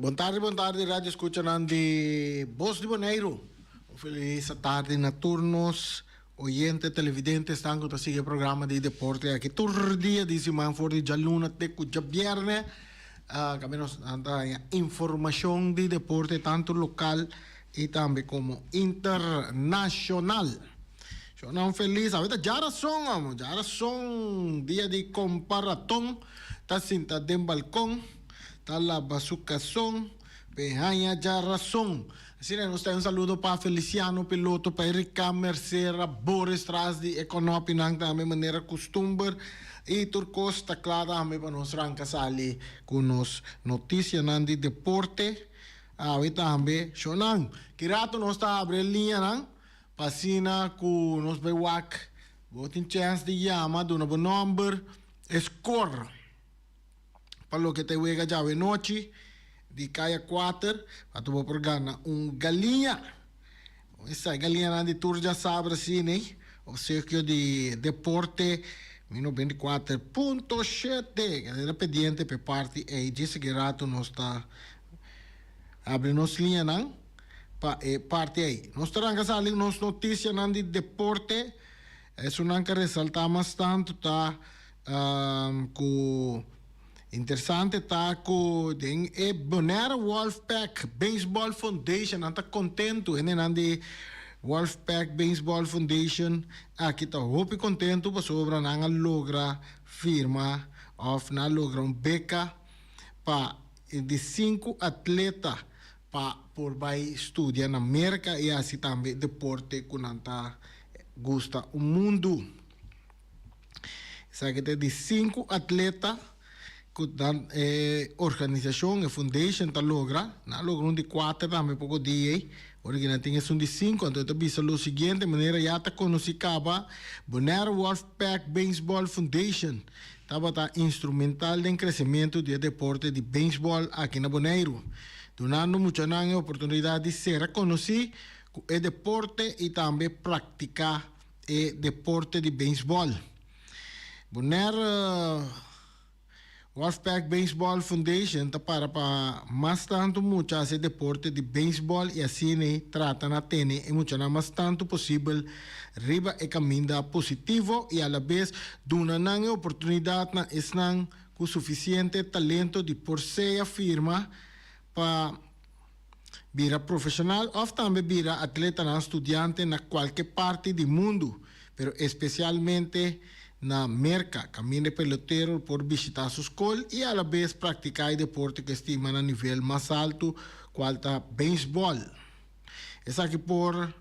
Bon tardi, bon tardi radio escuchanan di Bos di Boneiru. Un feliz tardi na tur nos oyente, televidente esnan cu ta sigui e programa di deporte aki tur dia di siman for di djaluna te cu djabierne. Cabe nos nan ta haña informacion di deporte tanto local y tambe como internacional. Shownan feliz. Awe ta djarason amo, djarason dia di comparaton ta sinta den balcon ta laba su cason pe haña djarason. Asina nos ta un saludo pa Feliciano Piloto, pa Erika Mercera, Boris tras di e konopinan tambe manera custumber y tur cos ta cla tambe pa nos ranca sali cu nos noticianan di deporte. Awe tambe shownan. Ki rato nos ta abri e liñanan pa asina cu nos bay wak bo tin chance di yama, duna bo nomber, e score pa loke ta e wega djawe nochi di kaya kuater pa bo por gana un galiña. Esai galiñanan di tur djasabra asina ey, obsequio di Deporte mi 94.7. Keda pendiente pa e parti ey. Djis aki rato nos ta Habri nos liñanan pa e parti ei. Nos ta ranka sali nos notisianan di deporte. Esunnan ka resaltá mas tantu ta ku interesante ta ku den e Bonaire Wolfpack Baseball Foundation nan ta kontentu. Hendenan di Wolfpack Baseball Foundation aki ta hopi kontentu pasobra nan a logra firma òf nan a logra un beka pa E di sinku atleta pa por bai studia na Merka i hasi tambe deporte ku nan ta gusta un mundu. Esaki ta e di sinku atleta ku nan e organisashon, e foundation ta logra. Nan a logra un di kuater tambe poko dia ei. Ora ku nan tin esun di sinku anto e ta bisa lo siguiente manera ya ta konosí kaba Bonaire Wolfpack Baseball Foundation tabata instrumental den kresementu di e deporte di beisbòl aki na Boneiru, dunando muchanan e oportunidat di sera konosí ku e deporte i tambe praktiká e deporte di beisbòl. Bonaire. Wolfpack Baseball Foundation ta para pa mas tantu mucha hasi deporte di beisbòl i asina trata na tene e muchanan mas tantu posibel riba e kaminda positivo i alabes duna nan e oportunidat na esnan ku sufisiente talento di por sea firma pa bira profeshonal òf tambe bira atletanan studiante na kualke parti di mundu, pero espesialmente na Merka, kaminda e pelotero por bishitá su skol i alabes praktiká e deporte ku e stima na nivel mas altu, kual ta beisbòl. Esaki por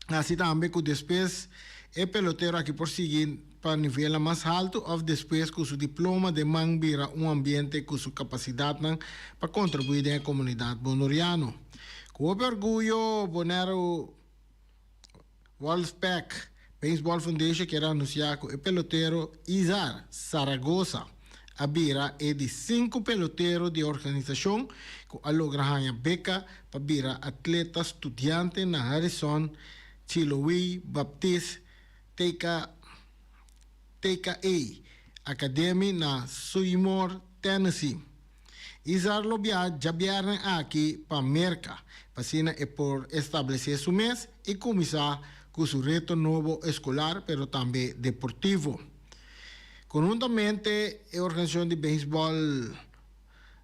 hasi tambe ku despues e pelotero aki por sigui pa nivelnan mas haltu òf despues ku su diploma den man bira un ambiente ku su kapasidatnan pa kontribuí den e komunidat bonoriano. Ku hopi orguyo Bonaire Wolfpack Baseball Foundation kier anunsiá ku e pelotero Izar Zaragoza a bira e di sinku pelotero di e organisashon ku a logra haña beka pa bira atleta studiante na Harrison Chiloé Baptist TKA Academy na Seymour, Tennessee. Izar lo biaha djabièrnè aki pa Merka, pa asina e por establesé su mes i kuminsá ku su reto nobo eskolar pero tambe deportivo. Konhuntamente e organisashon di beisbòl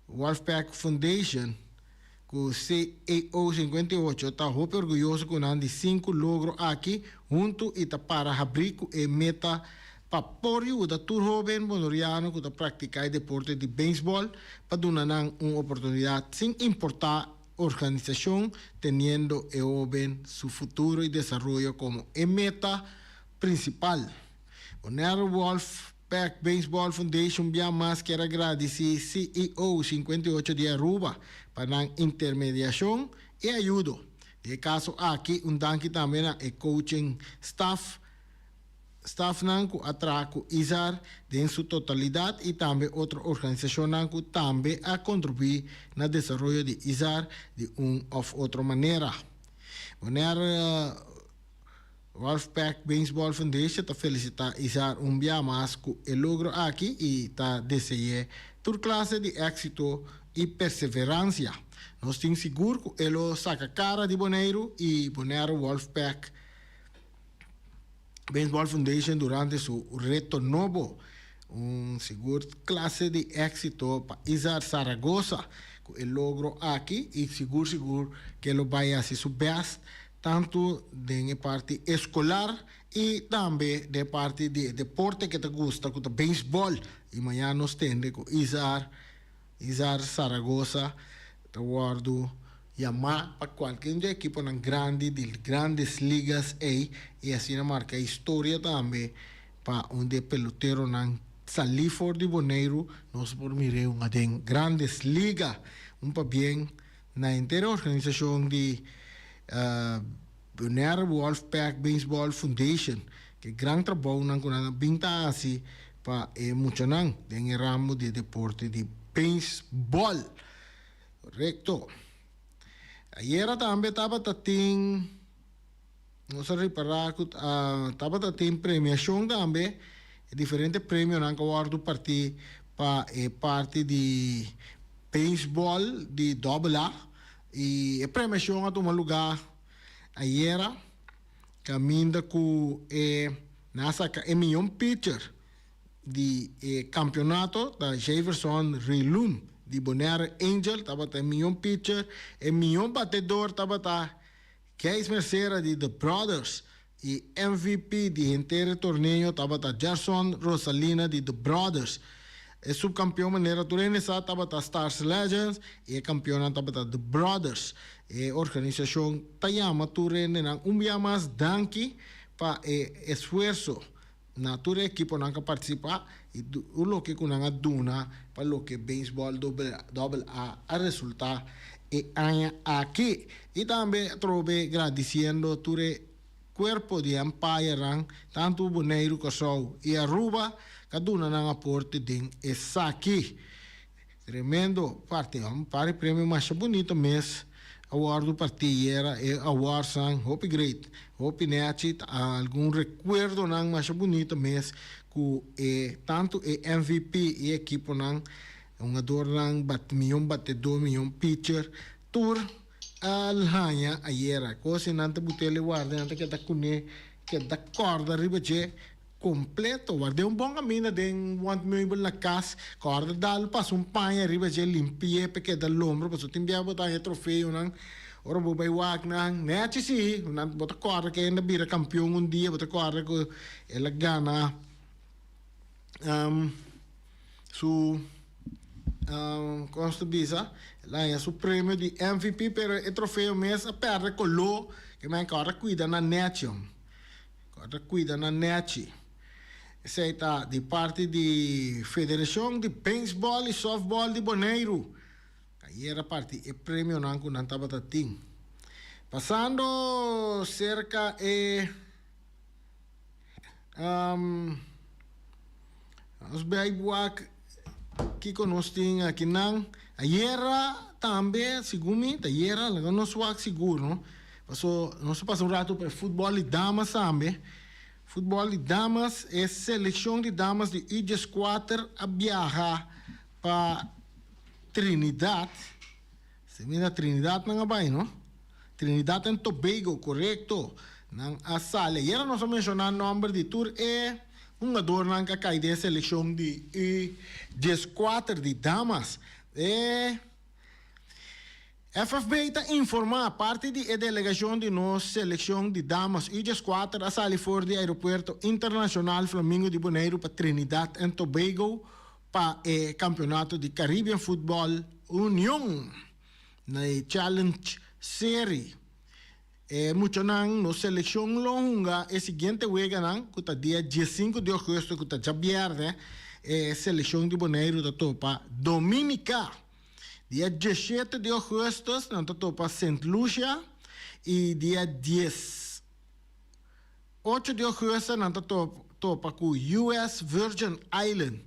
Wolfpack Foundation ku CEO 58 ta hopi orguyoso ku nan di sinku logro aki huntu i ta para habrí ku e meta pa por yuda tur hóben bonoriano ku ta praktiká e deporte di beisbòl pa duna nan un oportunidat sin importá organisashon teniendo e hóben su futuro i desaroyo komo e meta prinsipal. Bonaire Wolf Pack Baseball Foundation bia mas kier a gradisí CEO 58 di Aruba pa nan intermediashon i ayudo. Den e kaso aki un danki tambe na e coaching staff, staffnan ku a traha ku Izar den su totalidat i tambe otro organisashonnan ku tambe a kontribuí na desaroyo di Izar di un òf otro manera. Bonaire Wolfpack Baseball Foundation ta felisitá Izar un bia mas ku e logro aki i ta dese'é tur klase di éksito i perseveransia. Nos tin sigur ku e lo saka kara di Boneiru i Bonaire Wolfpack Baseball Foundation durante su reto nobo. Un sigur klase di éksito pa Izar Zaragoza ku e logro aki i sigur sigur ku e lo bai hasi su bèst tantu den e parti eskolar i tambe den e parti di e deporte ku e ta gusta ku ta beisbòl. I mañana nos tende ku Izar Izar Zaragoza ta wòrdu yamá pa kualke un di e ekiponan grandi di Grandes Ligas ei i asina marka historia tambe pa un di e peloteronan salí for di Boneiru nos por mir'é un aden Grandes Liga. Un pabien na henter e organisashon di Bonaire Wolfpack Baseball Foundation ku e gran trabounan ku nan a bin ta hasi pa e muchanan den e ramo di e deporte di beisbòl. Korekto. Ayera tambe tabata tin, nos a ripará ku tabata tin premiashon tambe, e diferente premionan ku a wòrdu partí pa e parti di beisbòl di dòbel A i e premiashon a tuma lugá ayera kaminda ku e nan a saka e mihó pitcher di e kampionato ta Jefferson Rilum di Bonaire Angel tabata e mihó pitcher, e mihó batedor tabata Gijs Mercera di The Brothers i MVP di henter e torneo tabata Gerson Rosalina di The Brothers. E subkampeon manera tur hende sa tabata Stars Legends i e kampionnan tabata The Brothers. E organisashon ta yama tur hendenan un bia mas danki pa e esfuerso Na tur e ekiponan ku a partisipá i tur loke ku nan a duna pa loke beisbòl dòbel A a resultá e aña aki. I tambe atrobe gradisiendo tur e kuerpo di umpire-nan tantu Boneiru, Kòrsou i Aruba ku a duna nan aporte den esaki. Tremendo parti, un par di premio masha bunito mes. A wòrdu partí ayera e awardsnan hopi great, hopi nèchi, ta algun rekuerdonan masha bunita mes ku e tantu e MVP i e ekiponan, hungadornan, mihó batedó, mihó pitcher, tur a haña ayera. Kos ei nan ta but'el e warda, nan ta keda kuné, keda kòrda riba dje. Completo, ward'é un bon caminda den wandmeubel na cas, corda dal pasa un paña riba dje limpi'é pa e keda lombro, pasobra tin bia bo ta haña trofeonan ora bo bai wak nan. Nechi si, nan bo ta corda cu hende a bira campeon un dia, bo ta corda cu el a gana su, con ta bisa, el a haña su premio di MVP, pero e trofeo mes a perde color, ke men corda cuida nan nechi. Ku ta kuida nan nèchi. Esei ta di parti di Federashon di Beisbòl i Sòftbòl di Boneiru. Ayera parti e premionan ku nan tabata tin. Pasando serka e nos bai wak kiko nos tin akinan. Ayera tambe segun mi ta ayera laga nos wak sigur no. Paso nos a pasa un rato pa e futbol di damas tambe. Futbol di damas, e seleccion di damas di U dieskuater a biaha pa Trinidad. Si mi na Trinidad nan a bai no. Trinidad and Tobago, corecto. Nan a sali. Ayera nos a menciona nomber di tur e hungadornan cu a cay den e seleccion di U dieskuater di damas. E. FFB ta informá, Parti di e delegashon di nos selekshon di damas U 14 a sali for di Aeropuerto Internashonal Flamingo di Boneiru pa Trinidad and Tobago pa e kampeonato di Caribbean Football Union na e Challenge Serie. E muchanan nos selekshon lo hunga e siguiente weganan ku ta dia diesinku di ougùstùs ku ta djabièrnè e selekshon di Boneiru ta topa Dominica. Dia diesshete di ougùstùs nan ta topa Sint Lucia i dia 18 di ougùstùs nan ta topa ku US Virgin Island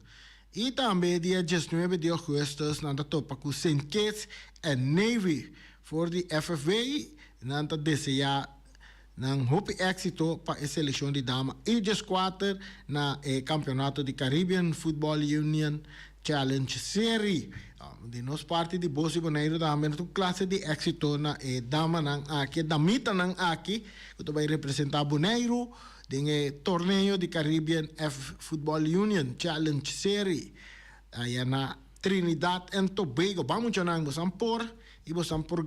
i tambe dia 19 di ougùstùs nan ta topa ku Sint Kitts and Nevis. For di FFB nan ta deseá nan hopi éksito pa e selekshon di dama U 14 na e kampeonato di Caribbean Football Union Challenge Serie. Di nos parti di Bos di Boneiru tambe nos ta un klase di éksito na e damanan aki, e damitanan aki ku ta bai representá Boneiru den e torneo di Caribbean F Football Union Challenge Serie aya na Trinidad and Tobago. Ban muchanan, bosan por i bosan por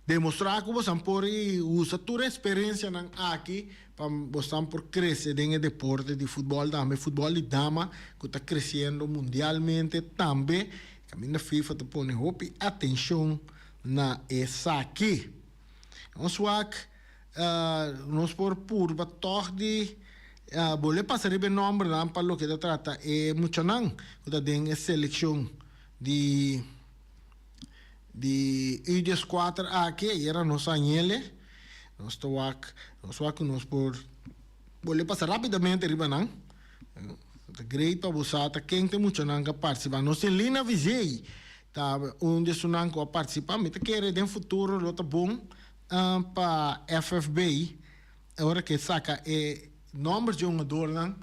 Demostrá ku bosan por i usa tur e eksperensianan aki pa bosan por krese den e deporte di futbòl tambe, futbòl di dama ku ta kresiendo mundialmente tambe, kaminda FIFA ta pone hopi atenshon na esaki. Nos wak nos por purba tòg di bolbe pasa riba e nòmbernan pa loke ta trata e muchanan ku ta den e selekshon di. Di U 14 aki ayera nos a hañ'ele, nos ta wak, nos wak ku nos por bolbe pasa rápidamente riba nan. Ta great pa bo sa ta ken ta e muchanan ku a partisipá. Nos tin Lina Vizey ta un di esunnan ku a partisipá. Mi ta kere den futuro lo ta bon pa FFB ora ke saka e nòmber dje hungadornan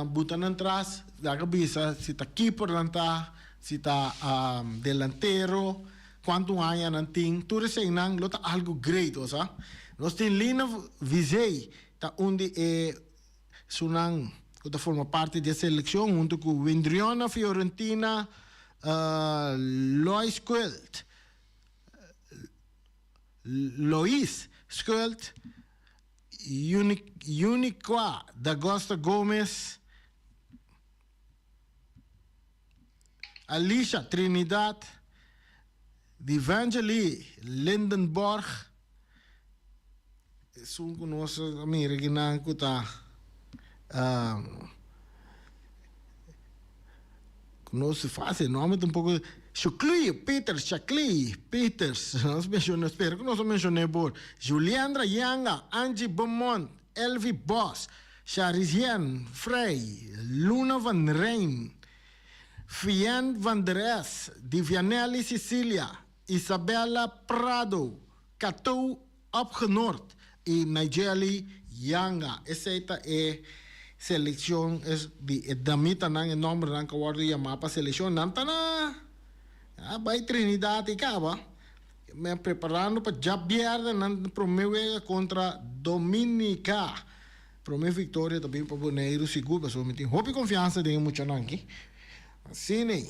buta nan tras laga bisa si ta keeper nan ta, si ta delantero, kuantu aña nan tin, tur eseinan lo ta algu great bo sa. Nos tin Lina Vizey ta un di e sunan ku ta forma parti di e selekshon huntu ku Windriona Fiorentina, Lois Quilt, Lois Schult, Uniqua D'Agosta Gomez, Alicia Trinidad, Divangely Lindenborg, esun ku nos a mira akinan ku ta ku nos fácil nòmber ta un poko Shukli Peters, Shakli Peters, nos menshona, spera ku nos a menshon'é por, Juliandra Yanga, Angie Beaumont, Elvie Bos, Charizien Frey, Luna van Rijn. Fien van der Es, Divianelli Cecilia, Isabella Prado, Catou Opgenoort y Nigeli Yanga. Esey ta e seleccion di e damitanan, e nombernan cu a wordo yama pa seleccion. Nan ta na a bay Trinidad y caba men preparando pa djabierde nan prome wega contra Dominica. Prome victoria ta bin pa Boneiru sigur pasobra mi tin hopi confiansa den e muchanan aki. Asina ey.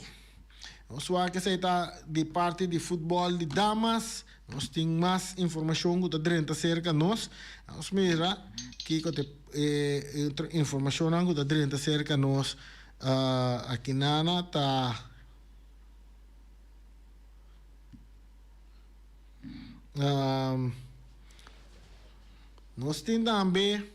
Nos wak esey ta di parti di futbol di damas. Nos tin mas informacion cu ta drenta cerca nos. Nos mira kico ta e otro informacionnan cu ta drenta cerca nos aki nana ta. Nos tin tambe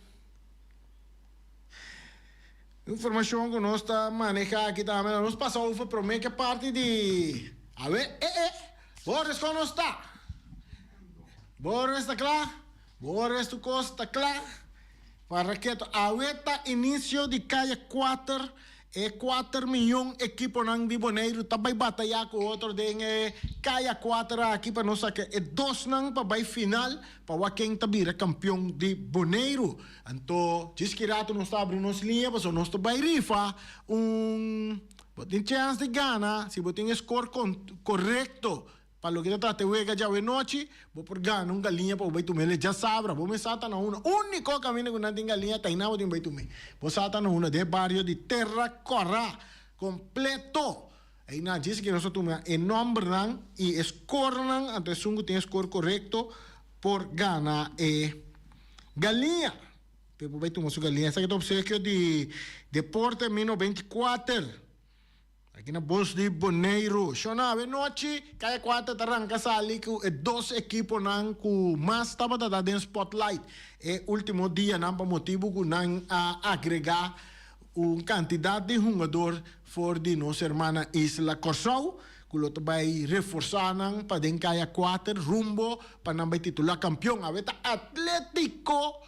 informacion cu nos ta maneha aki tambe. Nos pasa over prome ke parti di awe e e Boris con nos ta? Boris ta cla? Boris tu cos ta cla? Para keto awe ta inicio di caya cuater E kuater miyon ekiponan di Boneiru ta bai batayá ku otro den e kaya kuater aki pa nos saka e dosnan pa bai final pa wak ken ta bira kampion di Boneiru. Anto djis ki ratu nos ta abri nos liña pasobra nos ta bai rifa un bo tin chèns di gana si bo tin e skor korekto. Pa loke ta trata e wega djawe nochi, bo por gana un galiña pa bo bai tum'é. Le djasabra, bo mes sa ta na una. Úniko kaminda ku nan tin galiña ta einan bo tin bai tum'é. Bo sa ta na una den e bario di Terra Kòrá kompleto. Einan djis ke nos ta tuma e nòmbernan i e skornan, anto esun ku tin e skor korekto por gana e galiña. Pe bo bai tuma su galiña. Esaki ta opsekio di Deporte Mi 94. Aki na Bos di Boneiru. Shona, awe nochi Kaya Kuater ta ranka sali ku e dos ekiponan ku mas tabata ta den spotlight e ultimo dianan pa motibu ku nan a agrega un kantidat di hungador for di nos hermana isla Kòrsou ku lo ta bai reforsá nan pa den Kaya Kuater rumbo pa nan bai titulá kampion. Awe ta Atlétiko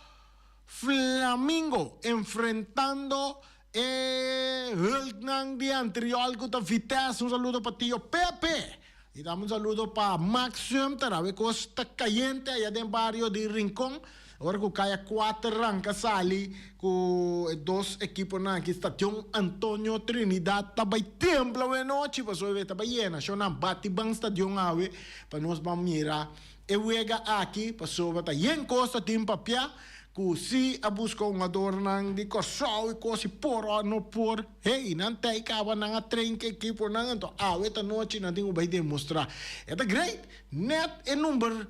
Flamingo enfrentando E hulknan di Antriol ku ta Vitesse, un saludo pa Tio Pepe. I dam un saludo pa Max Sumter, awe kos ta kayente aya den bario di Rincon. Ora ku kaya kuater ranka sali ku e dos ekiponan aki, Station Antonio Trinidad ta bai templa awe nochi pasobra e ta bai yena. Shownan bati ban stadion awe pa nos ban mira e wega aki pasobra ta yen kos ta tin papia. Ku si a buska un adornan di Kòrsou i kos i por o no por, hey, nan tei kaba nan a train ku ekiponan, anto awe ta nochi nan tin ku bai demostrá. E ta great! Nèt e number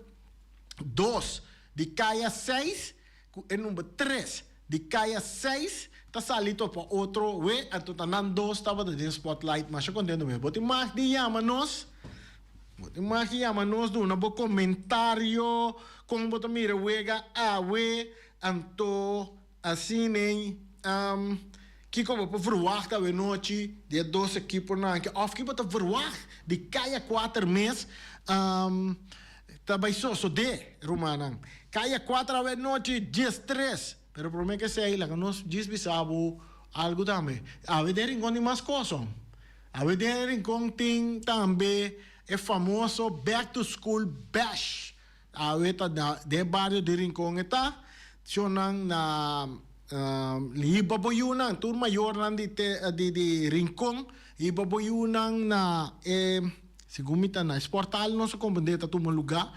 dos di kaya seis ku e number tres di kaya seis ta sali topa otro we, anto ta nan dos tabata den spotlight. Masha kontento mes. Bo tin mag di yama nos. Bo tin mag di yama nos duna bo komentario kon bo ta mira wega awe anto asin'ey kiko bo por verwagt awe nochi di e dos ekiponan aki of ki bo ta verwagt di kaya kuater mes ta bai sosode rumannan. Kaya kuater awe nochi diestres pero prome ke esey laga nos djis bisa bo algu tambe awe den Rincon tin mas koson. Awe den Rincon tin tambe e famoso Back to School Bash. Awe ta den e bario di Rincon e ta. Shonnan na hiba bo yunan, tur mayornan di di Rincon hiba bo yunan na e, segun mi ta na e sporthal nos a comprende ta tuma luga.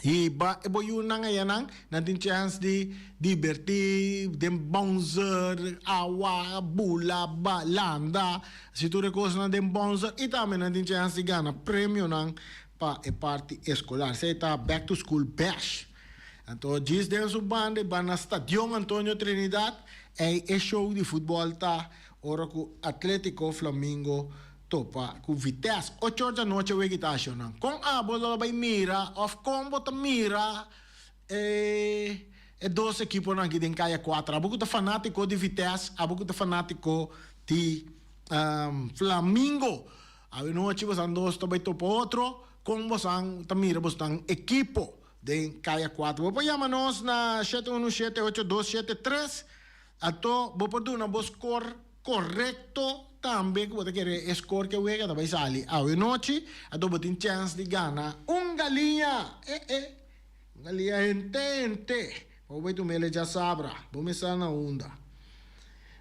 Hiba e bo yunan ayanan, nan tin chèns di dibertí den bònzer, awa, bula, ba, landa, hasi tur e kosnan den bònzer i tambe nan tin chèns di gana premionan pa e parti eskolar. Esei ta Back to School Bash. Anto djis den su banda e ban na Stadion Antonio Trinidad, ei e show di futbòl ta ora ku Atletico Flamingo Topa ku Vitesse ocho or djanochi awor kita ashonan. Kon abo lo bai mira of kon bo ta mira e e dos ekiponan aki den kaya kuater? Abo ku ta fanatiko di Vitesse, abo ku ta fanatiko di Flamingo. Awe nochi bosan dos ta bai topa otro, kon bosan ta mira bosnan ekipo den kaya kuater? Bo por yama nos na shete unu shete ocho dos shete tres, ato bo por duna bo skor korekto. tambe ku bo ta kere e score ku e wega ta bai sali awe nochi, anto bo tin chèns di gana un galiña! E e, un galiña hente hente! Pa bo bai tum'el djasabra, bo mester na unda.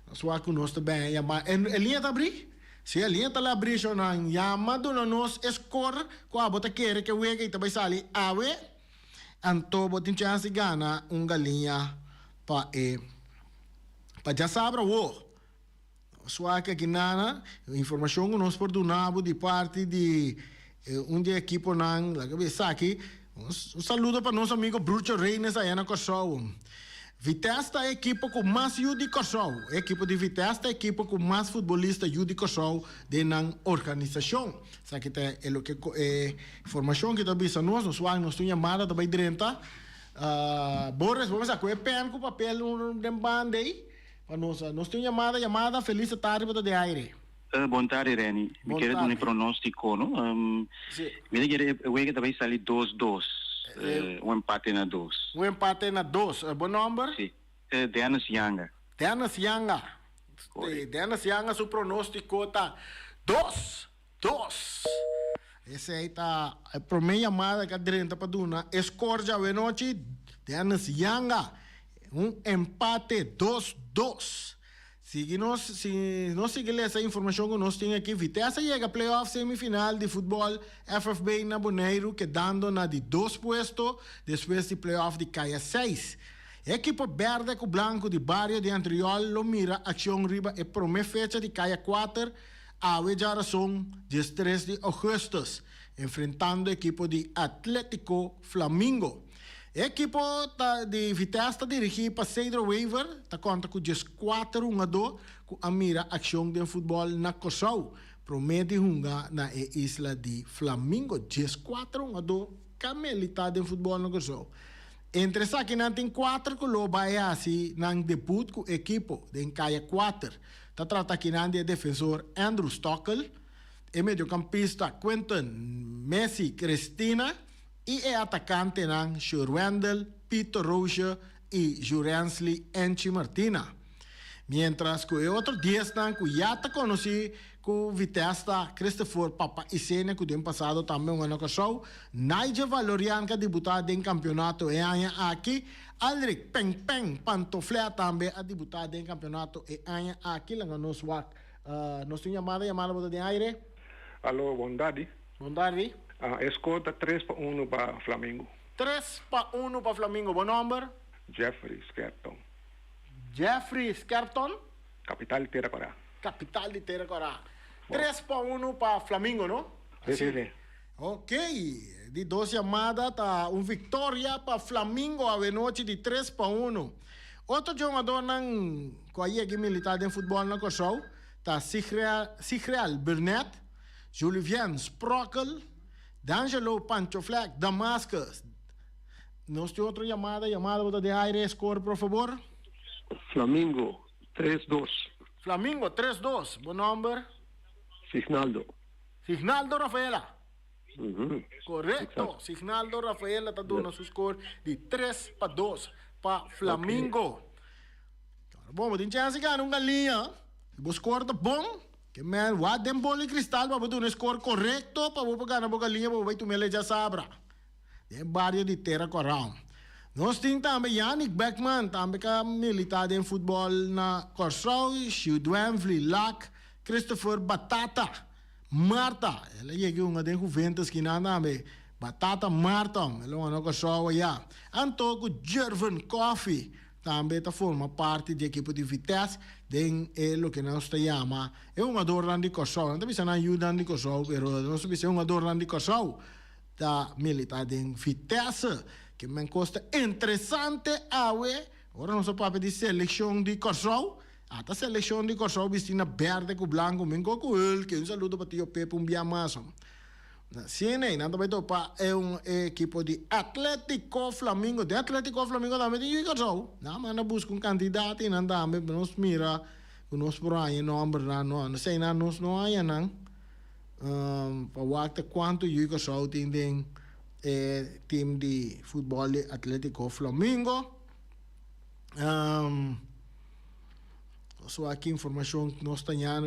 Nos wak ku nos ta bèn yama. E liña ta abrí? Si e liña ta la abrí shownan, yama duna nos e score ku abo ta kere ku e wega i ta bai sali awe, anto bo tin chèns di gana un galiña pa e pa djasabra awo. Nos wak aki nana, informashon ku nos por duna bo di parti di un di e ekiponan, laga bo esaki. Un saludo pa nos amigo Brucho Reynes aya na Kòrsou. Vitesse ta e ekipo ku mas yu di Kòrsou. E ekipo di Vitesse ta e ekipo ku mas futbolista yu di Kòrsou den nan organisashon. Esaki ta e loke e informashon ku ta bisa nos. Nos wak nos tin un yamada ta bai drenta. Boris, bo mester ku e pèn ku papel den banda ei pa nos. Nos tin un yamada, yamada, felis tardi bo ta den aire. Bon tardi Renny, mi kere duna e pronóstiko no. Mi ta kere e wega ta bai sali dos dos, un empate na dos. Un empate na dos, bo nomber? Si, Dennis Yanga. Dennis Yanga, Dennis Yanga su pronóstiko ta dos dos. Esei ta e promé yamada ku a drenta pa duna e skor djawe nochi, Dennis Yanga, un empate dos dos. Sigui nos, si nos sigui lesa e informashon ku nos tin aki, Vitesse a yega play-off semifinal di futbòl FFB na Boneiru kedando na di dos puesto despues di play-off di kaya seis. E ekipo bèrdè ku blanku di bario di Antriol lo mira akshon riba e promé fecha di kaya kuater awe djarason diestres di ougùstùs enfrentando ekipo di Atlético Flamingo. E ekipo ta di Vitesse ta dirigí pa Cedro Wever, ta konta ku 14 hungadó ku a mira akshon den futbòl na Kòrsou promé di hunga na e isla di Flamingo. 14 hungadó ka militá den futbòl na Kòrsou. Entre esakinan tin kuater ku lo bai hasi nan debut ku ekipo den kaya kuater. Ta trata akinan di e defensor Andrew Stokkel, e mediokampista Quinton Messi Cristina, i e atakantenan Shurwendel Pito Roosje i Jurensly Enchi Martina. Miéntras ku e otro diesnan ku ya ta konosí ku Vitesse ta Christopher Papa Isenia ku den pasado tambe hunga na Kòrsou, Nigel Valorian ku a debutá den kampionato e aña aki, Alric Peng Peng Pantoflea tambe a debutá den kampionato e aña aki. Laga nos wak nos tin un yamada, yamada bo ta den aire. Alo, bon tardi. Bon tardi. E score ta tres pa unu pa Flamingo. Tres pa unu pa Flamingo. Bo nomber? Jeffrey Skerton. Jeffrey Skerton. Kapital di Tera Kòrá. Kapital di Tera Kòrá. Tres pa unu pa Flamingo, no? Si, si, si. Ok. Di dos yamada ta un viktoria pa Flamingo awenochi di tres pa unu. Otro djomadornan ku a yega i militá den futbòl na Kòrsou ta Sigreal Burnett, Julivien Sprockel, D'Angelo Pancho Fleck, Damascus. Nos tin otro yamada, yamada bo ta den aire, score por fabor. Flamingo, tres dos. Flamingo, tres dos. Bo nomber? Signaldo. Signaldo Rafaela. Korekto, Signaldo Rafaela ta duna su score di tres pa dos pa Flamingo. Bon, bo tin chance di gana un galiña. Si bo score ta bon, Ke men wak den bol di kristal pa bo duna e skor korekto pa bo por gana bo galiña pa bo bai tum'el djasabra den e bario di Tera Kòrou. Nos tin tambe Yannick Beckman, tambe ka militá den futbòl na Kòrsou, Shiudwenvly Lak, Christopher Batata Marta, el a yega hunga den Juventus kinan tambe, Batata Marton, el a hunga na Kòrsou ayá. Anto ku Jervin Coffie. Tambe ta forma parti di ekipo di Vitesse den e loke nos ta yama e hungadornan di Kòrsou. Nan ta bisa nan yunan di Kòrsou, pero nos ta bisa e hungadornan di Kòrsou ta militá den Vitesse. Ke men kos ta interesante awe, ora nos a papia di selekshon di Kòrsou, ata selekshon di Kòrsou bisti na bèrdè ku blanku, men ko ku hùlke. Un saludo pa Tio Pepe un bia mas. Sine, nan ta bai topa e un ekipo di Atletico Flamingo. Den Atletico Flamingo tambe tin yu Kòrsou. Nan manda buska un kandidat i nan tambe nos mira ku nos por haña e nòmbernan. No, no sei nan nos no haña nan pa wak ta kuantu yu Kòrsou tin den e tim di futbòl di Atletico Flamingo. Nos wak ki informashon nos ta haña.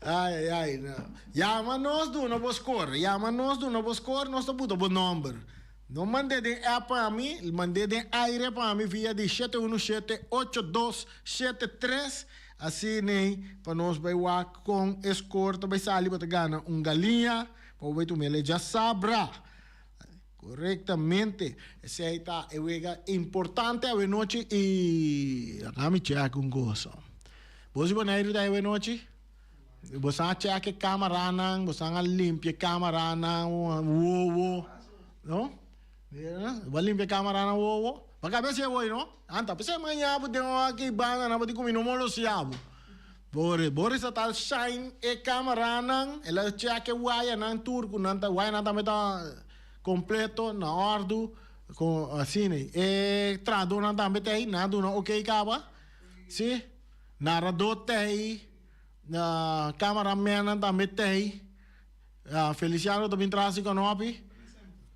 Ai ai ai no. Yama nos duna bo score, yama nos duna bo score, nos ta buta bo nomber. No mand'é den app pa mi, mand'é den aire pa mi via di shete uno shete ocho dos shete tres, asin'ei pa nos bai wak kon e score ta bai sali, bo ta gana un galiña pa bo bai tum'el e djasabra. Korektamente, esei ta e wega importante awenochi i laga mi chèk un kosa. Bo si Boneiru ta awenochi? Bosan a chèk e kameranan, bosan a limpia e kameranan wowo, no? Bo a limpia e kameranan wowo? Bo a kabia si awor, no? Anta, p'esei maña bo den un aki banda nan bo di ku mi no molosia bo. Boris, Boris a ta shine e cameranan, el a check e wayanan tur cu nan ta, wayanan tambe ta completo, na ordu, con asina. E trahadornan tambe ta ey, nan a duna ok caba, si. Narrador ta ey, cameramennan tambe ta ey. Feliciano ta bin tras di kanopi.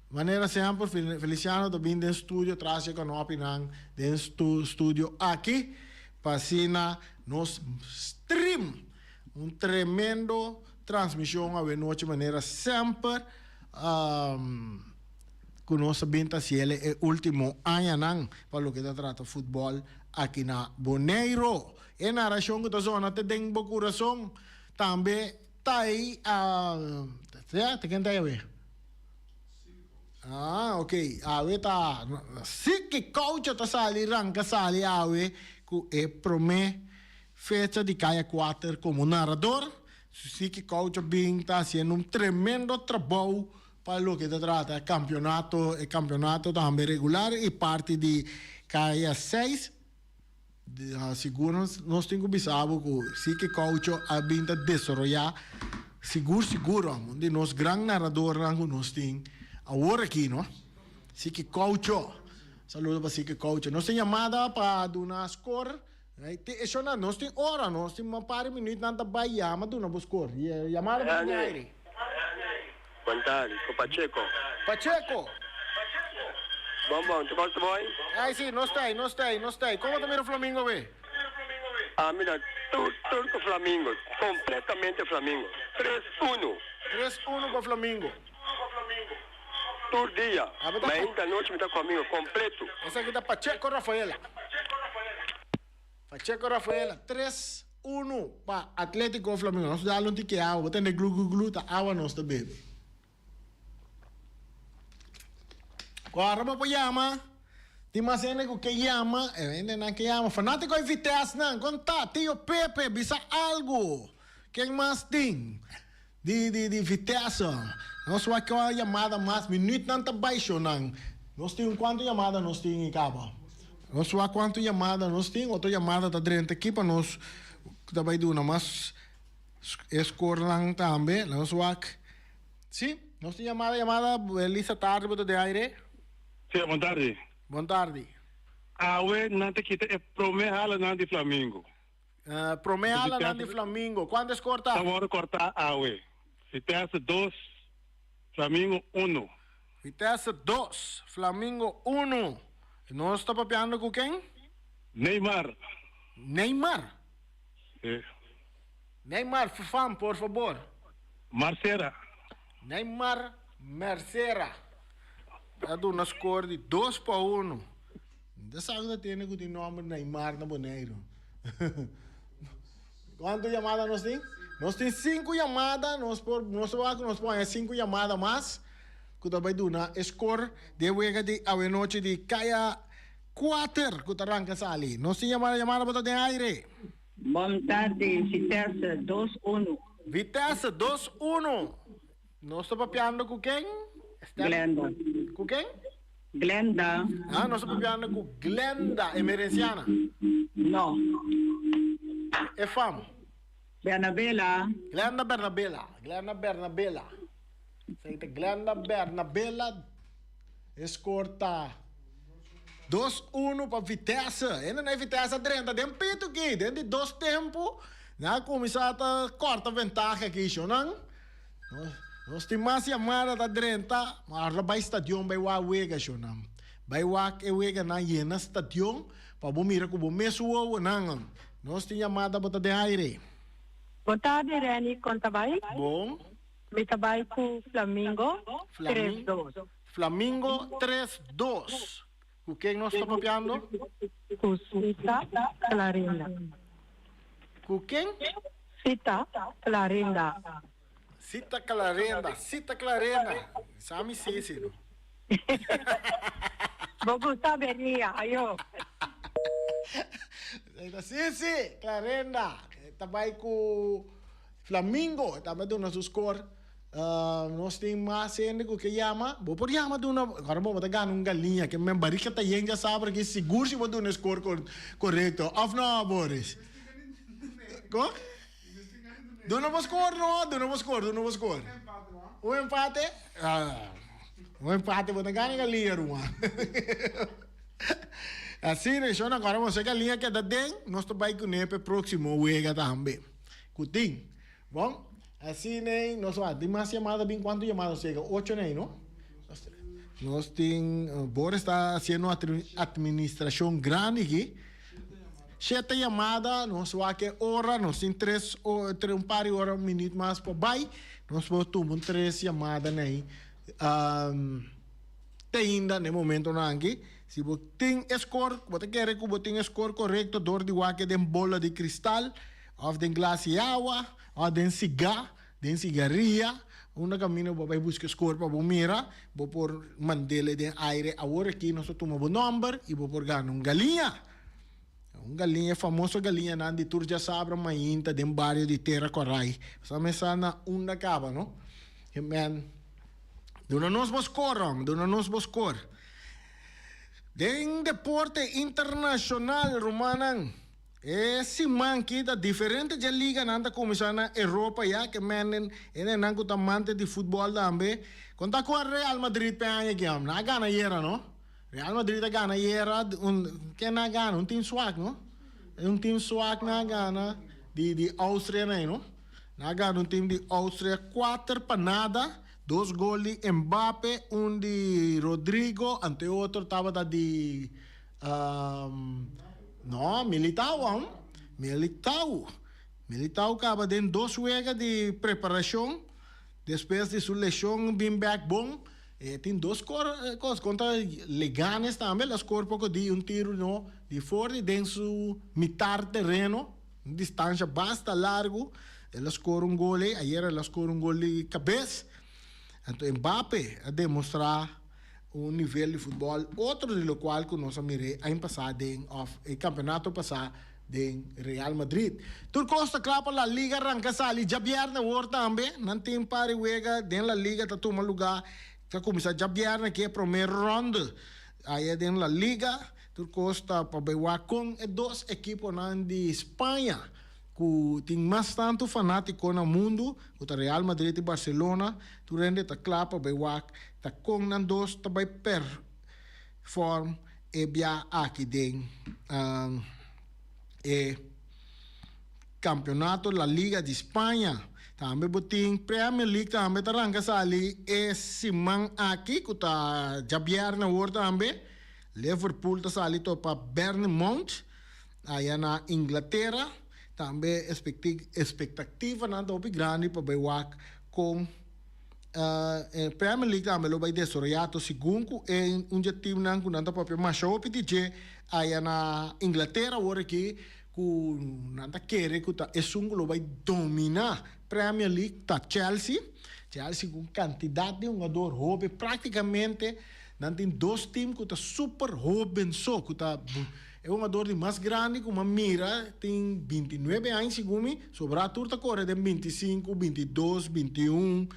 Manera semper Feliciano ta bin den studio tras di e kanopinan den studio aki pa asina nos stream un tremendo transmision awenochi manera semper ku nos a bin ta hasiel e ultimo añanan pa loke ta trata futbol aki na Boneiru. E narashon ku ta zona te den bo kurason tambe. Ta ei a sea ta ken ta ei awe? Ah ok awe ta si ki koucho ta sali ranka sali awe ku e prome fecha di Kaya Kuater komo narador si ki koucho bin ta hasiendo un tremendo trabou pa loke ta trata kampionato e kampionato tambe regular i parti di Kaya Seis. Sigur nos tin ku bisa bo ku si ke Caucho a bin ta desaroyá sigur sigur un di nos gran naradornan ku nos tin awor aki no. Si ke Caucho. Saludo pa si ke Caucho. Nos tin yamada pa duna skor. Te eshonan nos tin ora nos tin un par di minuutnan ta bai yama duna bo skor. Yamada pa den aire. Bon tardi, ku Pacheco. Pacheco! Bon bon, tu kos ta bon? Ay si, nos ta ei, nos ta ei, nos ta ei. Komo ta mira Flamingo awe? Ah, mira, tur, tur ku Flamingo, kompletamente Flamingo. Tres uno. Tres uno pa Flamingo. Tur dia, mainta anochi mi ta ku Flamingo, kompleto. Esaki ta Pacheco Rafaela. Pacheco Rafaela, tres unu pa Atletico Flamingo. Nos dal un tiki awa, bo tende glu glu glu, ta awa nos ta bebe. Ora bo por yama, tin mas hende ku ke yama, e hendenan ke yama. Fanatiko e Vitesse nan, kon ta? Tio Pepe, bisa algu. Ken mas tin di di di Vitesse? Nos wak kua yamada mas, minuutnan ta bai shonan. Nos tin un kuantu yamada nos tin i kaba. Nos wak kuantu yamada nos tin, otro yamada ta drenta aki pa nos ta bai duna mas e skornan tambe. Nos wak, si, nos tin yamada, yamada, Elisa tardi bo ta den aire. Si, bon tardi. Bon tardi. Awe nan ta kita e prome halanan di Flamingo. Prome halanan di Flamingo. Kuantu es korta? Ta wòrdu kortá awe. Vitesse dos, Flamingo uno. Vitesse dos, Flamingo uno. Nos ta papiando ku ken? Neymar. Neymar? Si. Neymar, fam, por fabor. Marcera. Neymar Mercera. Ta duna skor di dos pa uno. Mi ta sa ku ta tende ku tin nòmber Neymar na Boneiru. Kuantu yamada nos tin? Nos tin sinku yamada, nos por nos ta wak ku nos por haña sinku yamada mas ku ta bai duna e skor di e wega di awenochi di kaya kuater ku ta ranka sali. Nos tin yamada, yamada bo ta den aire. Bon tardi, Vitesse dos unu. Vitesse dos unu. Nos ta papiando ku ken? Glenda. Ku ken? Glenda. Ah, nos ta papiando ku Glenda Emerenciana. No. E fam. Bernabela. Glenda Bernabela. Glenda Bernabela. Esei ta Glenda Bernabela. E score ta dos uno pa Vitesse. Hende na e Vitesse a drenta den pito aki. Den di dos tempo nan a kuminsá ta kòrta ventaha aki, shownan. Nos tin mas yamada ta drenta, ma ora bai stadion bai wak wega shownan. Bai wak e weganan yena stadion pa bo mira ku bo mes wowonan. Nos tin yamada bo ta den aire. Bon tardi Renny, kon ta bai? Bon. Mi ta bai ku Flamingo tres dos. Flamingo tres dos. Ku ken nos ta papiando? Ku Sita Clarinda. Ku ken? Sita Clarinda. Sita Clarenda, Sita Clarenda. Sa mi sisi no. Bo gusta benia, ayo. Sisi Clarenda ta bai ku Flamingo, ta bai duna su score. Nos tin mas hende ku ke yama. Bo por yama duna, ora bo ta gana un galiña ke men barika ta yen djasabra aki sigur si bo duna e score korekto, òf no Boris? Kon? Duna bo score no, duna bo score, duna bo score. Un empate? Ah, un empate bo ta gana galiña ruman. Asina, shon agora bo sa galiña keda den, nos ta bai kuné pa e próksimo wega tambe. Ku tin. Bon, asina ei nos wak. Tin mas yamada bin? Kuantu yamada nos yega? Ocho nei, no? Nos tin, Boris ta hasiendo administrashon grandi aki. Shete yamada, nos wak e ora, nos tin tres un par di ora, un minüt mas pa bai. Nos por tuma un tres yamada nei. Te ainda na e momentonan aki, si bo tin e skor, bo ta kere ku bo tin e skor korekto dor di wak e den bola di kristal, òf den glas di awa, òf den sigá, den sigaria, unda kaminda bo bai buska e skor pa bo mira, bo por mand'el den aire. Awor aki nos ta tuma bo nòmber i bo por gana un galiña. Un galiña, e famoso galiñanan di tur djasabra mainta den bario di Tera Korai. Sa mesa na unda kaba, no? He men, duna nos bo skor, hòmber, duna nos bo skor. Den deporte internashonal, rumannan, e siman ki ta diferente dje liganan ta kuminsá na Europa ya, ke men e nenan ku ta amante di futbòl tambe. Kon ta ku a Real Madrid p'e aña aki, hòmber? Nan a gana ayera, no? Real Madrid a gana ayera un ken a gana un team swak no un team swak nan a gana di di Austria nan no nan a gana un team di Austria kuater pa nada dos gol di Mbappe un di Rodrigo anto e otro tabata di no Militao aun Militao Militao kaba den dos wega di preparashon despues di su leshon bin bek bon. E tin dos kor kos kontra Leganes tambe el a skor poko di un tiru no di for di den su mitar tereno un distansha basta largu el a skor un gol ei ayer el a skor un gol di kabes anto Mbappe a demostra un nivel di futbol otro di lokual ku nos a mir'é aña pasá den òf e kampeonato pasá den Real Madrid. Tur kos ta kla pa La Liga ranka sali djabièrnè awor tambe. Nan tin par di wega den La Liga ta tuma lugá ta kuminsá djabièrnè ki e promé rònde aya den La Liga. Tur kos ta pa bai wak kon e dos ekiponan di Spaña ku tin mas tantu fanátiko na mundu ku ta Real Madrid i Barcelona. Tur hende ta kla pa bai wak ta kon nan dos ta bai perform E bia aki den e campeonato La Liga di Spaña. Tambe bo tin Premier League tambe ta ranca sali e siman aki cu ta djabierne awor tambe. Liverpool ta sali topa Bournemouth aya na Inglatera. Tambe expectativanan ta hopi grandi pa bay wak con. E Premier League tambe lo bai desaroyá to segun ku e un dje timnan ku nan ta papia masha hopi di dje aya na Inglatera awor aki ku nan ta kere ku ta esun ku lo bai dominá Premier League ta Chelsea. Chelsea ku un kantidat di hungador hoben praktikamente nan tin dos tim ku ta super hoben so ku ta E hungador di mas grandi ku m'a mira tin bintinuebe aña segun mi, sobrá tur ta kore den bintisinku, bintidos, bintiun,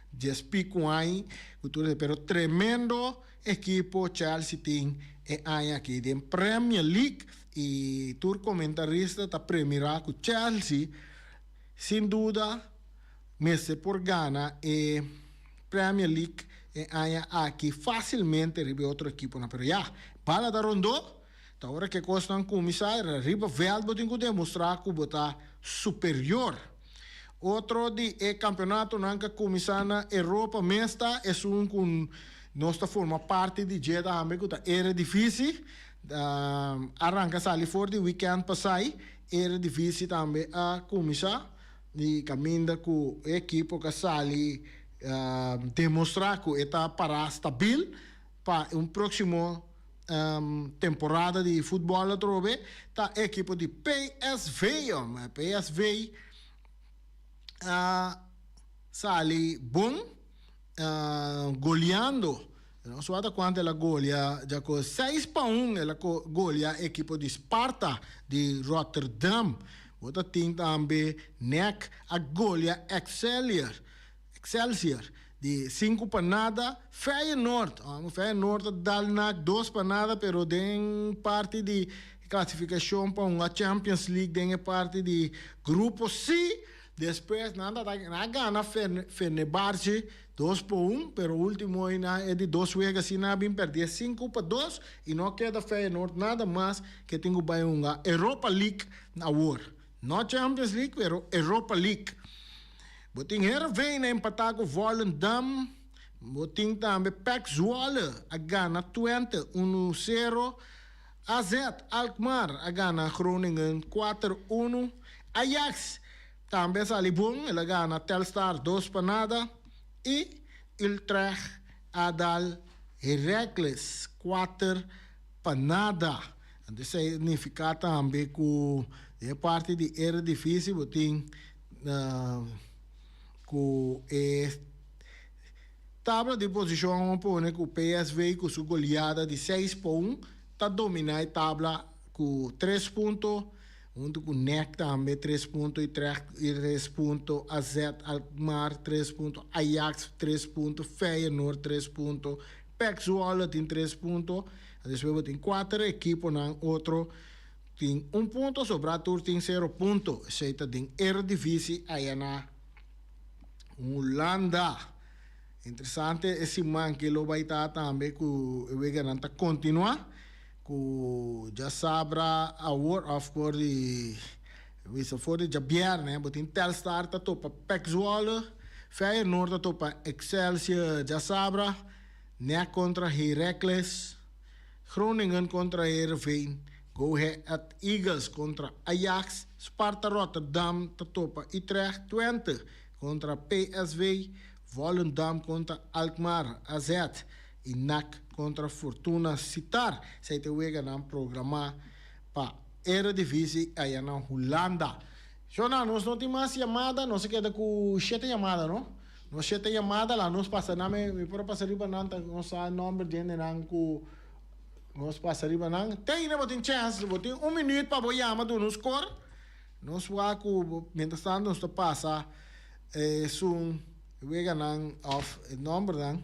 dies piku aña ku tur esei. Pero tremendo ekipo Chelsea tin e aña aki den Premier League i tur komentarista ta premirá ku Chelsea sin duda mester por gana e Premier League e aña aki fásilmente riba e otro ekiponan. Pero ya, bala ta rondó, ta ora ku e kosnan kuminsá riba vèlt bo tin ku demostrá ku bo ta superior. Otro di e kampeonatonan ku a kuminsá na Europa mes ta esun ku nos ta forma parti di dje tambe ku ta Eredivisie. A ranka sali for di wikènt pasai. Eredivisie tambe a kuminsá di kaminda ku e ekipo ku a sali demostrá ku e ta pará stabil pa un próksimo temporada di futbòl atrobe ta e ekipo di PSV. PSV a sali bon goleando. Nos wak ta kuantu el a golea djaku seis pa un el a golea ekipo di Sparta di Rotterdam. Bo ta tin tambe NEC a golea Excelsior Excelsior di sinku pa nada. Feyenoord, Feyenoord a dal NAC dos pa nada pero den parti di klasifikashon pa hunga Champions League den e parti di grupo si despues nan ta nan a gana Fenerbahce Dos pa un, pero ultimo y na e di dos wega si nan a bin perdie 5-2 y no a keda Feyenoord nada mas ke tin ku bai hunga Europa League awor. No Champions League pero Europa League. Bo tin Heerenveen a empata ku Volendam, bo tin tambe PEC Zwolle a gana Twente 1-0, AZ Alkmaar a gana Groningen 4-1, Ajax Tambe a sali bon, el a gana Telstar 2-0 y Utrecht a dal Heracles 4-0. Anto esei nifica tambe cu den e parti di Eredivisie bo tin cu e tabla di posicion a pone cu PSV cu su goleada di 6-1 ta domina e tabla cu tres punto. Huntu ku NEC tambe tres punto, Utrecht tres punto, AZ Alkmaar tres punto, Ajax tres punto, Feyenoord tres punto, PEC Zwolle tin tres punto. Despues bo tin kuater ekiponan otro tin un punto, sobrá tur tin sero punto. Esei ta den Eredivisie aya na Hulanda. Interesante e siman ke lo bai ta tambe ku e weganan ta kontinuá. Ku djasabra awor òf for di bisa for di djabièrnè bo tin Telstar ta topa PEC Zwolle, Feyenoord ta topa Excelsior djasabra, NEC kontra Heracles, Groningen kontra Heerenveen, Go Ahead Eagles kontra Ajax, Sparta Rotterdam ta topa Utrecht, Twente kontra PSV, Volendam kontra Alkmaar AZ. i NAC kontra Fortuna Sittard. Esei ta e weganan programá pa Eredivisie aya na Hulanda. Shona, nos no tin mas yamada, nos a keda ku shete yamada, no? Nos shete yamada la nos pasa nan, mi por a pasa riba nan, ta nos sa nòmber di hendenan ku nos pasa riba nan. Te ainda bo tin chèns, bo tin un minüt pa bo yama duna un skor. Nos wak ku bo, mientras tanto nos ta pasa esun. E weganan of e nombernan.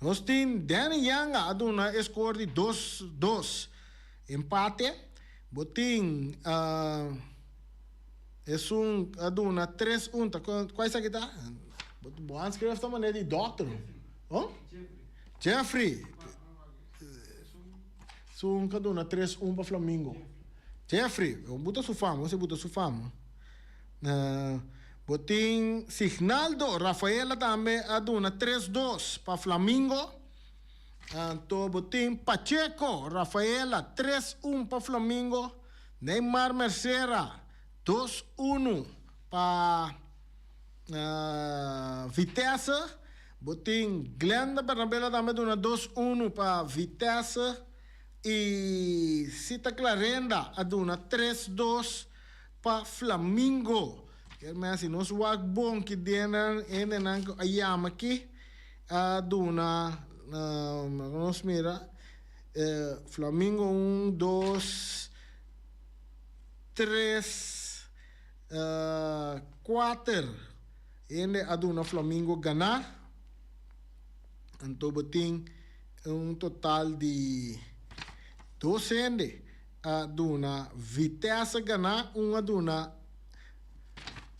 Nos tin Danny Yanga a duna e score di dos dos. Empate. Bo tin esun a duna tres un. Ta cual esaki ta? Bo handschrift ta manera di dokter. Oh? Jeffrey. Esun a duna 3-1 pa Flamingo. Jeffrey. Bo ta su fama. Bo ta su fama. Bo tin Signaldo, Rafaela tambe a duna tres dos pa Flamingo. Anto bo tin Pacheco, Rafaela tres un pa Flamingo. Neymar Mercera dos unu pa Vitesse. Bo tin Glenda Bernabela tambe a duna dos unu pa Vitesse. Y Sita Clarenda a duna tres dos pa Flamingo. Kier men si nos wak bon ki denan hendenan ku a yama aki a duna nos mira Flamingo un dos tres kuater hende a duna Flamingo gana anto bo tin un total di dos hende. A duna Vitesse gana, un a duna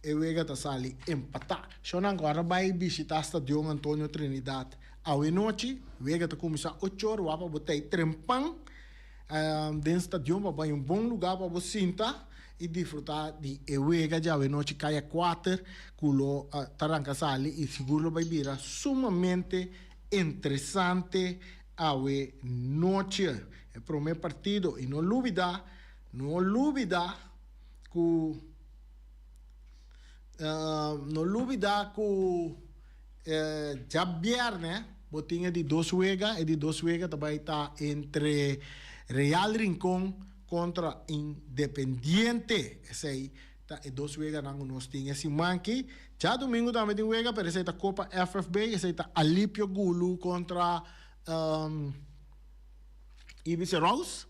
e wega ta sali empatá. Shownan ku ora bai bishitá Stadion Antonio Trinidad awe nochi. Wega ta kuminsá ocho or, wak pa bo ta ei trempan den stadion pa bai un bon lugá pa bo sinta i disfrutá di e wega djawe nochi kaya kuater ku lo ta ranka sali i sigur lo bai bira sumamente interesante Awe nochi e prome partido y no lubida, no lubida. ku no lubida ku djabièrnè bo tin e di dos wega, e di dos wega ta bai ta entre Real Rincon kontra Independiente. Esei ta e dos weganan ku nos tin e siman aki. Djadumingu tambe tin wega pero esei ta Kopa FFB, esei ta Alipio Gulu kontra Ibis Rose.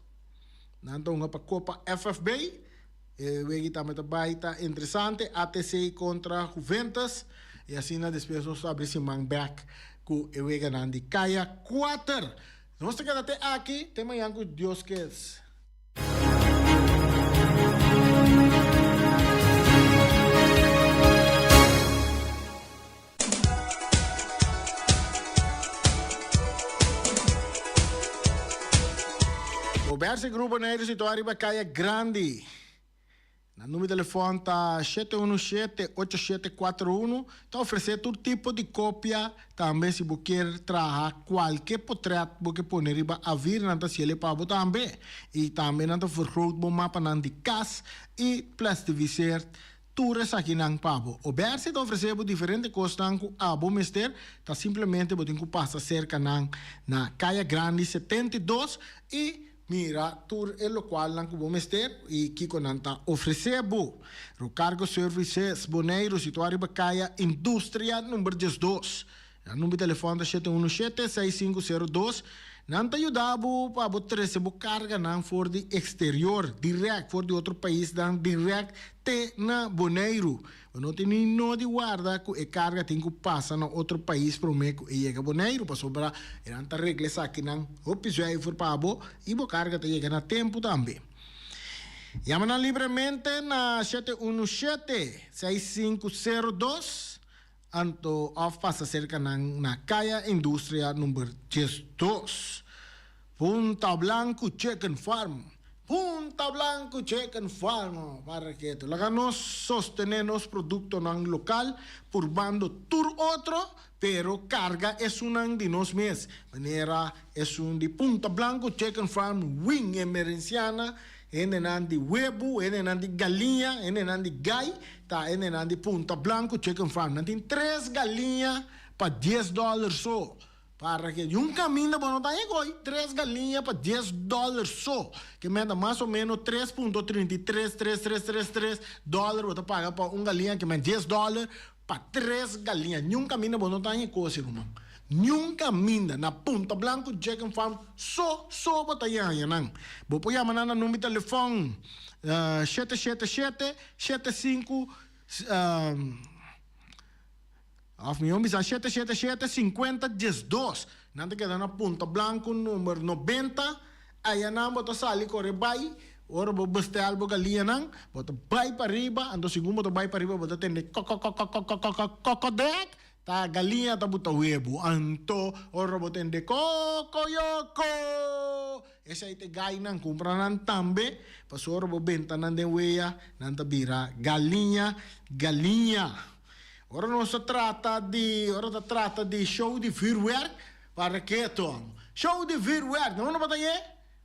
Nan ta hunga pa Kopa FFB. E wegi tambe ta bai ta interesante, ATC kontra Juventus. I asina despues nos ta abri siman bek ku e weganan di kaya kuater. Nos ta keda te aki te mañan ku Dios kes. Robertse Grupo Boneiru situá riba Kaya Grandi. Nan number di telefòn ta 717 8741. Ta ofresé tur tipo di kopia. Tambe si bo kier traha kualke potrèt bo ke pone riba avir nan ta hasiel e pa bo tambe. I tambe nan ta vergroot bo mapanan di kas i plastifiseer Tur esakinan pa bo. Obersi ta ofresé bo diferente kosnan ku abo mester, ta simplemente bo tin ku pasa serka nan na Kaya Grandi 72 i mira tur e lokualnan ku bo mester i kiko nan ta ofresé bo. Rocargo Services Boneiru situá riba Kaya Industria number 12. Nan number di telefòn ta 717 6502. Nan ta yuda bo pa bo trese bo karganan for di eksterior dirèkt, for di otro paisnan dirèkt te na Boneiru. Bo no tin ni no di warda ku e karga tin ku pasa na otro pais promé ku e yega Boneiru, pasobra e nan ta regla esakinan hopi zuiver pa bo i bo karga ta yega na tempu tambe. Yama nan libremente na 717 6502. Anto of pasa serka nan na Kaya Industria number 12. Punta Blanco Chicken Farm Punta Blanco Chicken Farm Para ketu laga nos sostene nos productonan local purbando tur otro pero carga esunnan di nos mes manera esun di Punta Blanco Chicken Farm Wing Emerenciana Hendenan di webu, hendenan di galiña, hendenan di gai, ta hendenan di Punta Blanco Chicken Farm. Nan tin tres galiña pa dies dòler so. Para ke di un kaminda bo no ta haña goi, tres galiña pa dies dòler so. Ke menta mas o meno tres punto 33 tres tres tres tres dòler bo ta paga pa un galiña, ke men dies dòler Pa tres galiña. Niun kaminda bo no ta haña kosi, ruman. Niun kaminda. Na Punta Blanco Chicken Farm so so bo ta haña nan. Bo por yama nan na number di telefòn shete shete shete shete sinku òf mihó bisa shete shete shete sinkuenta diesdos. Nan ta keda na Punta Blanco number 90. Ayanan bo ta sali kore bai, ora bo bestel bo galiñanan, bo ta bai pariba, anto segun bo ta bai pariba bo ta tende kokokokokokokokokodek, ta galiña ta buta webu, anto ora bo tende kokoyoko, esei ta e gainan, kumpra nan tambe, pasobra ora bo benta nan den wea, nan ta bira galiña galiña. Ora nos ta trata di, ora ta trata di show di vuurwerk, Para keto amo. Show di vuurwerk. No uno bata ye?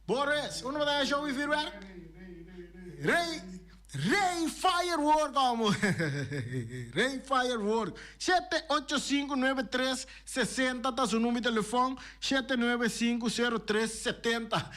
Boris, uno bata ye show di vuurwerk? Rey, Rey Firework amo. Rey Firework. Shete ocho sinku nuebe tres sesenta ta su number di telefon. Shete nuebe sinku sero tres setenta.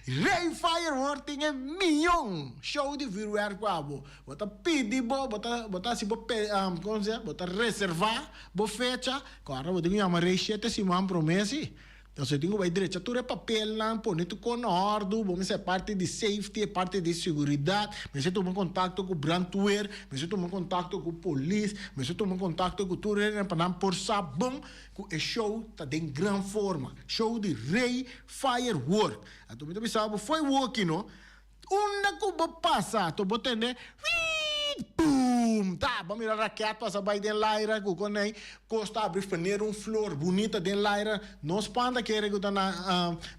Rey Firework tin e miyon show di vuurwerk pa bo. Bo ta pidi bo, bo ta, bo ta hasi bo pe, komo se, bo ta reserva bo fecha. Kòrda bo tin ku yama Rey shete siman promé si. Entonces bo tin ku bai drecha tur e papelnan, pone tur kon na òrdu, bo mester e parti di safety, e parti di seguridat, mester tuma kontakto ku brandweer, mester tuma kontakto ku polis, mester tuma kontakto ku tur hende pa nan por sa bon ku e show ta den gran forma. Show di Rey Firework. Anto mi ta bisa bo fo'i woki no. Unda ku bo pasa to bo tende wiit boom ta bo mira raket pasa bai den laira ku konei kos ta abri fenera un flor bunita den laira no spanta kere ku ta na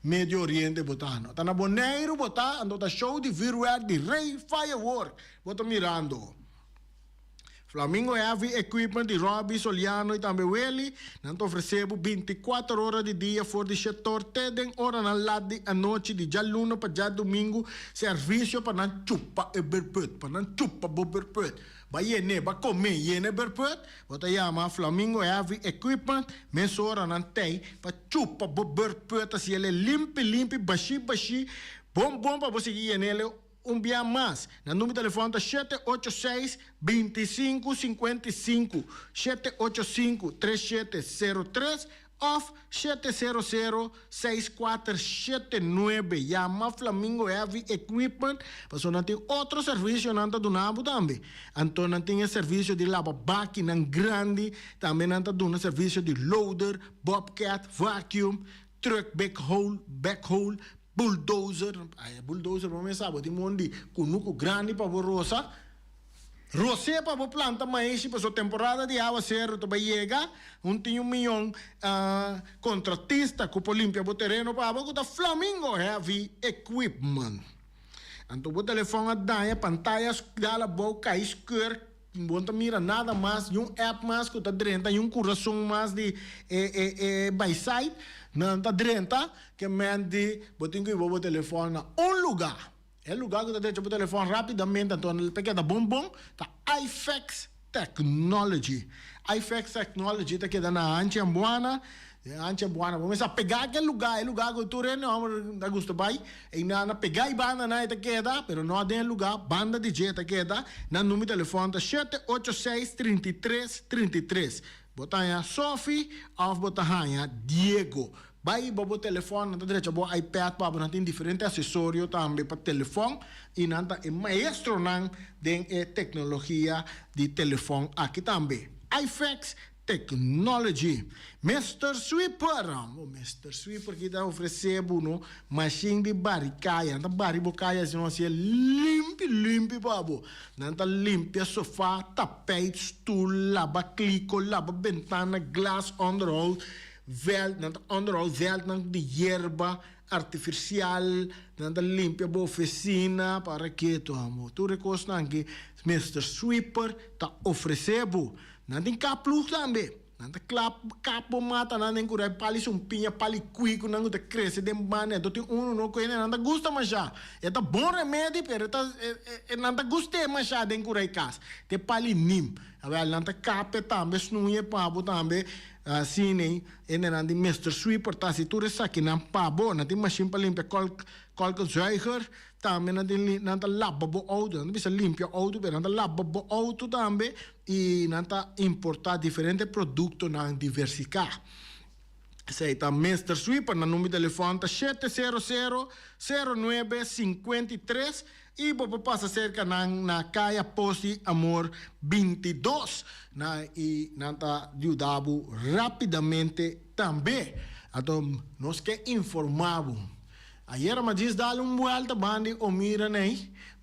medio oriente bo ta no ta na Boneiru bo ta anto ta show di vuurwerk di rey firework bo ta mirando. Flamingo Heavy Equipment di Robbie Soliano y tambe Willy, nan ta ofrece bo binticuater ora di dia for di shetor te den oranan lat di anochi di djaluna pa djadumingu servicio pa nan chupa e berput, pa nan chupa bo berput. Ba yene, ba come yene e berput, bo ta yama Flamingo Heavy Equipment mesora nan tey pa chupa bo berput asi el e limpi limpi bashi bashi bon bon pa bo sigui yenele Un bia mas, nan number di telefòn ta 786 25 55, 785 3703 òf 700 6479. Yama Flamingo Heavy Equipment pasobra nan tin otro servisionan ta duna bo tambe. Anto nan tin e servisio di laba bakinan grandi, tambe nan ta duna servisio di loader, bobcat, vacuum, truck backhoe, backhoe, Bulldozer, ay e bulldozer bo mester sa bo tin mon di kunuku grandi pa bo rosa, ros'é pa bo planta maishi pasobra temporada di awaseru ta bai yega, un tin un miyon kontratista ku por limpia bo tereno pa bo ku ta Flamingo Heavy Equipment. Anto bo telefòn a daña, pantaya dal abou, kai skeur, Bo no ta mira nada mas, ni un app mas ku ta drenta, ni un kurason mas di e e e baisait nan ta drenta, ke men di bo tin ku hiba bo telefòn na un lugá. E lugá ku ta drecha bo telefòn rápidamente anto ta keda bon bon ta Ifex Technology. Ifex Technology ta keda na Hanchi Ambuana. Den Hanchi Ambuana bo mester a pegá ke lugá, e lugá ku tur hende hòmber ta gusta bai. Einan a pegá e bandanan e ta keda, pero no den e lugá, banda di dje e ta keda. Nan number di telefòn ta 786 33 33. Bo ta haña Sophie òf bo ta haña Diego. Bai bo bo telefòn, nan ta drecha bo iPad pa bo, nan tin diferente asesorio tambe pa telefòn i nan ta e maestronan den e teknologia di telefòn aki tambe. Ifex Technology. Mister Sweeper, oh Mister Sweeper ki ta ofrece bo no machine di bari caya, nan ta bari bo caya asina hacié limpi limpi pa bo. Nan ta limpia sofa, tapijt, stoel, laba kliko, laba bentana, glas, onderhoud, veld, nan ta onderhoud veldnan di yerba artificial, nan ta limpia bo oficina, para keto amo. Tur e cosnan aki Mister Sweeper ta ofrece bo. Nan tin kap ploeg tambe. Nan ta klap kap bo mata nan den kurai pali sumpiña, pali kui ku nan ku ta krese den banda. Anto tin unu no ku hende nan ta gusta masha. E ta bon remedi pero e ta e nan ta gust'é masha den kurai kas. Te pali nim. Awel nan ta kap e tambe snuye pa bo tambe asina hende nan di Mister Sweeper ta hasi tur esakinan pa bo. Nan tin mashin pa limpia kolk kolkenzuiger. Tambe nan tin nan ta laba bo auto, nan ta bisa limpia auto pero nan ta laba bo auto tambe y nan ta importa diferente productonan diversica. Esey ta Mister Sweeper, nan number di telefon ta shete sero sero, sero nuebe, 53 y bo por pasa cerca nan na Caya Pos di Amor 22 na y nan ta yuda bo rapidamente tambe. Anto nos ke informa bo. Ayera mi a djis dal un buelta banda di Omira nei,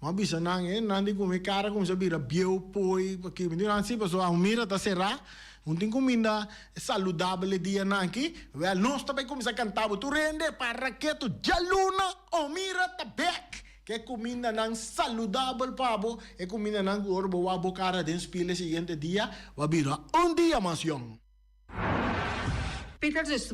mi a bisa nan e nan di ku mi kara kuminsá bira bieu poi paki mi di nan si pasobra Omira ta será, un tin kuminda saludabel e dianan aki, wèl nos ta bai kuminsá kanta bo tur hende para ketu djaluna Omira ta bèk ke kumindanan saludabel pa bo, e kumindanan ku ora bo wak bo kara den spil e siguiente dia bo a bira un dia mas yòn. Peter.